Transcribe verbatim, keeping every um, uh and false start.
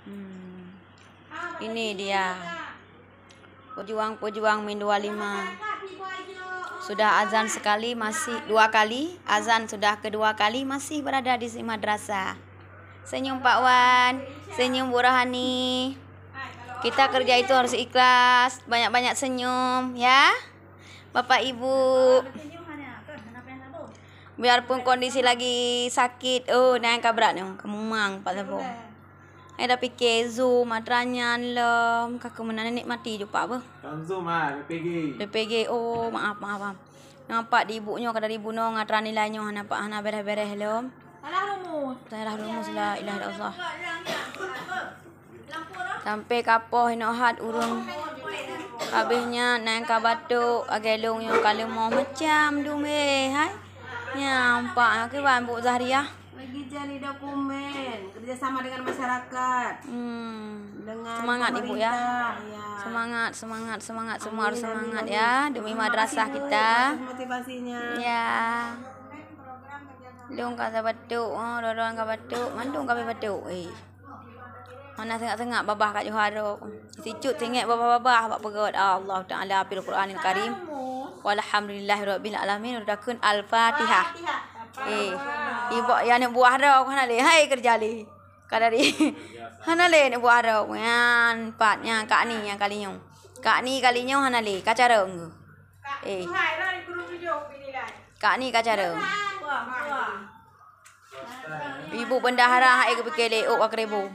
Hmm. Ini dia. Pejuang-pejuang min dua lima. Sudah azan sekali, masih dua kali. Azan sudah kedua kali, masih berada di si madrasah. Senyum Pak Wan, senyum Bu Rohani. Kita kerja itu harus ikhlas, banyak-banyak senyum, ya. Bapak Ibu. Biarpun kondisi lagi sakit, oh, nyan ka brat nyoe, keumumang Pak Sabo. Ai dah pike Zoom, atra nyan lom, ka keuh meunan nikmati ju Pak beuh. Kan Zoom ah, P P G. P P G, oh, maaf, maaf, maaf. Nampak di ibu nyoe, ka dari ibu nyoe, atra nilai nyoe, hana pak, hana bereh-bereh lom. Salah rumus. Salah rumus, la ilaha illallah. Sampai kapoh inoe hat ureueng. Habéh nyan, na nyang ka batuk, lagèe lôn nyoe ka leumoh macam dumé, hai. Nyan, nampak, kiban Bu Zahriah. Lagi jadi dokumen kerjasama dengan masyarakat. Hmm. Dengan Semangat, Ibu, ya. Pemerintah, ya. Semangat, semangat, semangat. Semua harus semangat, ya. Demi madrasah kita. Atas motivasinya. Ya. Lôn ka batuk, oh, Roron ka batuk, mandum ka batuk. Eh. Hana seungab-seungab babah ka Johara. Sicut singèt babah-babah bak peugöt. Allah Taala fil Qur'anil Karim. Walhamdulillahirabbil alamin. Udah kheun Al-Fatihah. Eh, ibu ya aneuk buah dah, hana lé. Hai kerja lé. Ka dari. Hana lé aneuk buah dah. Nyan pat nyan Kak Ni nyang kali nyoe. Kak Ni kali nyoe hana lé. Ka carông. Eh. Kak Ni ka carông. Ibu bendahara hai geupike lé ôk ka keureubu.